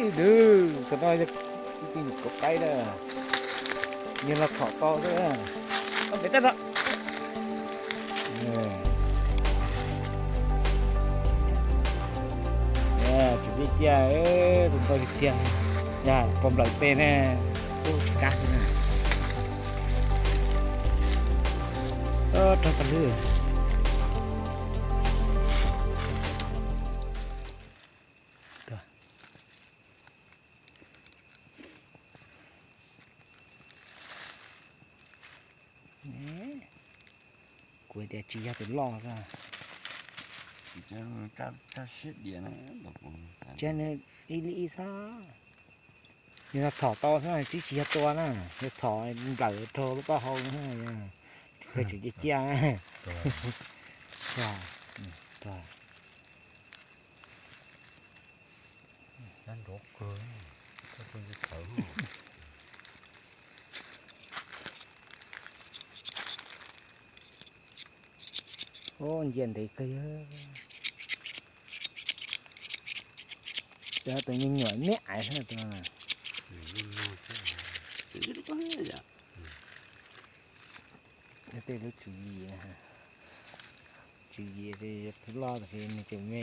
Dwb, qhov no yog ib tug nyuam kauv qaib na, yog los txhom tau xwb. Peb tag no. Tsis tij ciaj, tus tau tiag tiag, yog pom nplawm tes ne, ub kab xwb na. Raug tag lwm. Kuv tias tsis yog tus loj xwb. Tsis yog ib li ib xwb. Yog txhom tau xwb, twb tsis yog tua na, yog txhom nplawm raug lub taub hau na, yog tsis ciaj ciaj na. Ub, ncia ntev kawg yog. Tus me nyuam me aiv xwb tus no. Tej lub tswv yim, tswv yim loj tab sis nws tseem me.